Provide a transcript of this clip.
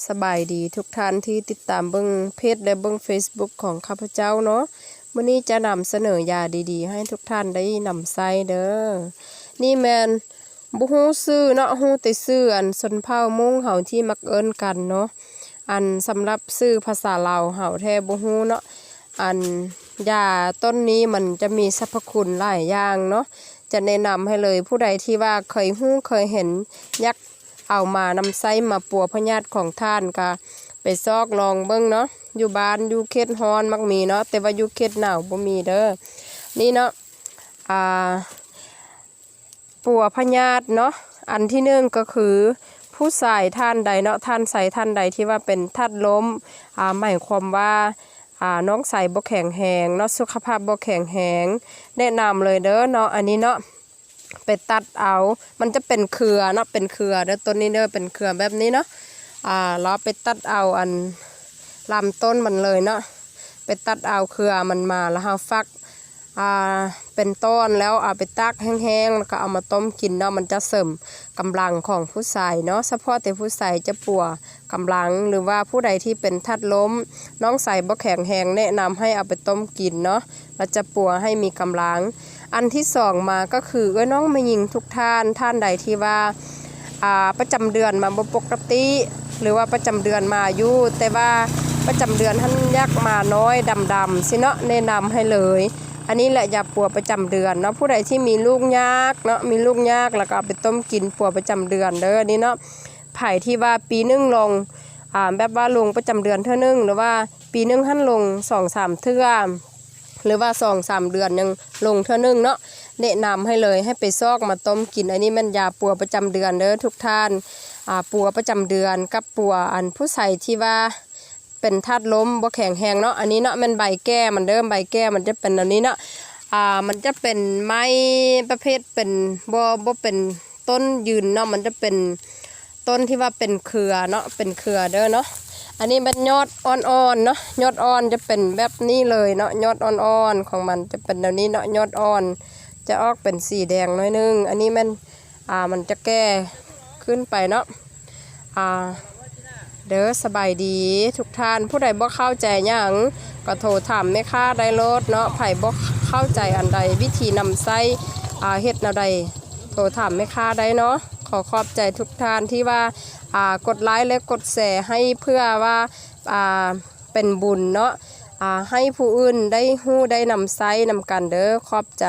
ສະບາຍດີທຸກທ່ານທີ່ຕິດຕາມເບິ່ງເພຈ ແລະ ເບິ່ງເຟສບຸກຂອງຂ້າພະເຈົ້າເນາະ. ມື້ນີ້ຈະນຳສະເໜີຢາດີໆໃຫ້ທຸກທ່ານໄດ້ນຳໃຊ້ເດີ. ນີ້ແມ່ນ ບໍ່ຮູ້ຊື່ເນາະ, ຮູ້ແຕ່ຊື່ອັນຊົນເຜົ່າມົ້ງເຮົາທີ່ມັກເອີ້ນກັນເນາະ. ອັນສຳລັບຊື່ພາສາລາວເຮົາແທ້ບໍ່ຮູ້ເນາະ. ອັນຢາຕົ້ນນີ້ມັນຈະມີສັບພະຄຸນຫຼາຍຢ່າງເນາະ. ຈະແນະນຳໃຫ້ເລີຍ, ຜູ້ໃດທີ່ວ່າເຄີຍຮູ້ເຄີຍເຫັນ ຢາກເອົາມານຳໃຊ້ມາປົວພະຍາດຂອງທ່ານ ກະໄປຊອກລອງເບິ່ງເນາະ. ຢູ່ບ້ານຢູ່ເຂດຮ້ອນມັກມີເນາະ, ແຕ່ວ່າຢູ່ເຂດໜາວບໍ່ມີເດີ. ນີ້ເນາະ ອ່າ ປົວພະຍາດເນາະ. ອັນທີໜຶ່ງກໍຄື ຜູ້ຊາຍທ່ານໃດເນາະ, ທ່ານຊາຍທ່ານໃດທີ່ວ່າເປັນທາດລົມ, ອ່າ ໝາຍຄວາມວ່າ ອ່າ ນ້ອງໄຊບໍ່ແຂງແຮງເນາະ, ສຸຂະພາບບໍ່ແຂງແຮງ, ແນະນຳເລີຍເດີເນາະ. ອັນນີ້ເນາະ ໄປຕັດເອົາ, ມັນຈະເປັນເຄືອເນາະ, ເປັນເຄືອເດີ ຕົ້ນນີ້ເດີ, ເປັນເຄືອແບບນີ້ເນາະ. ອ່າ ລາວໄປຕັດເອົາອັນລຳຕົ້ນມັນເລີຍເນາະ, ໄປຕັດເອົາເຄືອມັນມາ ແລ້ວເຮົາຝັກ ອ່າ ເປັນຕອນ ແລ້ວເອົາໄປຕາກແຫ້ງໆ ແລ້ວກໍເອົາມາຕົ້ມກິນເນາະ. ມັນຈະເສີມກຳລັງຂອງຜູ້ຊາຍເນາະ, ສະເພາະແຕ່ຜູ້ຊາຍຈະປົວກຳລັງ ຫຼືວ່າຜູ້ໃດທີ່ເປັນທາດລົມ, ນ້ອງໄຊບໍ່ແຂງແຮງ, ແນະນຳໃຫ້ເອົາໄປຕົ້ມກິນເນາະ, ແລ້ວຈະປົວໃຫ້ມີກຳລັງ. ອັນທີສອງມາກໍຄື ເອື້ອຍນ້ອງແມ່ຍິງທຸກທ່ານ, ທ່ານໃດທີ່ວ່າ ອ່າ ປະຈຳເດືອນມາບໍ່ປົກກະຕິ ຫຼືວ່າປະຈຳເດືອນມາຢູ່ ແຕ່ວ່າປະຈຳເດືອນຫັ້ນຢາກມານ້ອຍ ດຳໆ ຊີ້ເນາະ, ແນະນຳໃຫ້ເລີຍ. ອັນນີ້ແຫຼະຢາປົວປະຈຳເດືອນເນາະ. ຜູ້ໃດທີ່ມີລູກຍາກເນາະ, ມີລູກຍາກ ແລ້ວກໍເອົາໄປຕົ້ມກິນ ປົວປະຈຳເດືອນເດີ ອັນນີ້ເນາະ. ໃຜທີ່ວ່າປີໜຶ່ງລົງ ອ່າ ແບບວ່າລົງປະຈຳເດືອນເທື່ອໜຶ່ງ ຫຼືວ່າປີໜຶ່ງຫັ້ນລົງສອງສາມເທື່ອ ຫຼືວ່າສອງສາມເດືອນຍັງລົງເທື່ອໜຶ່ງເນາະ, ແນະນຳໃຫ້ເລີຍ ໃຫ້ໄປຊອກມາຕົ້ມກິນ. ອັນນີ້ແມ່ນຢາປົວປະຈຳເດືອນເດີທຸກທ່ານ, ອ່າ ປົວປະຈຳເດືອນກັບປົວອັນຜູ້ຊາຍທີ່ວ່າເປັນທາດລົມບໍ່ແຂງແຮງເນາະ. ອັນນີ້ເນາະ ແມ່ນໃບແກ່ມັນເດີ, ໃບແກ່ມັນຈະເປັນແນວນີ້ເນາະ, ອ່າ ມັນຈະເປັນໄມ້ປະເພດເປັນ ບໍ່ ບໍ່ເປັນຕົ້ນຢືນເນາະ, ມັນຈະເປັນ ຕົ້ນທີ່ວ່າເປັນເຄືອເນາະ, ເປັນເຄືອເດີເນາະ. ອັນນີ້ແມ່ນຍອດອ່ອນໆເນາະ, ຍອດອ່ອນຈະເປັນແບບນີ້ເລີຍເນາະ, ຍອດອ່ອນໆຂອງມັນຈະເປັນແນວນີ້ເນາະ, ຍອດອ່ອນຈະອອກເປັນສີແດງໜ້ອຍໜຶ່ງ. ອັນນີ້ແມ່ນ ອ່າ ມັນຈະແກ່ຂຶ້ນໄປເນາະ. ອ່າ ເດີ ສະບາຍດີທຸກທ່ານ, ຜູ້ໃດບໍ່ເຂົ້າໃຈຫຍັງກໍໂທຖາມແມ່ຄ້າໄດ້ໂລດເນາະ. ໃຜບໍ່ເຂົ້າໃຈອັນໃດ ວິທີນຳໃຊ້ ອ່າ ເຮັດແນວໃດ ໂທຖາມແມ່ຄ້າໄດ້ເນາະ. ຂໍຂອບໃຈທຸກທ່ານທີ່ວ່າ ອ່າ ກົດໄລ ແລະ ກົດແຊໃຫ້ ເພື່ອວ່າ ອ່າ ເປັນບຸນເນາະ, ອ່າ ໃຫ້ຜູ້ອື່ນໄດ້ຮູ້ໄດ້ນຳໃຊ້ນຳກັນເດີ. ຂອບໃຈ.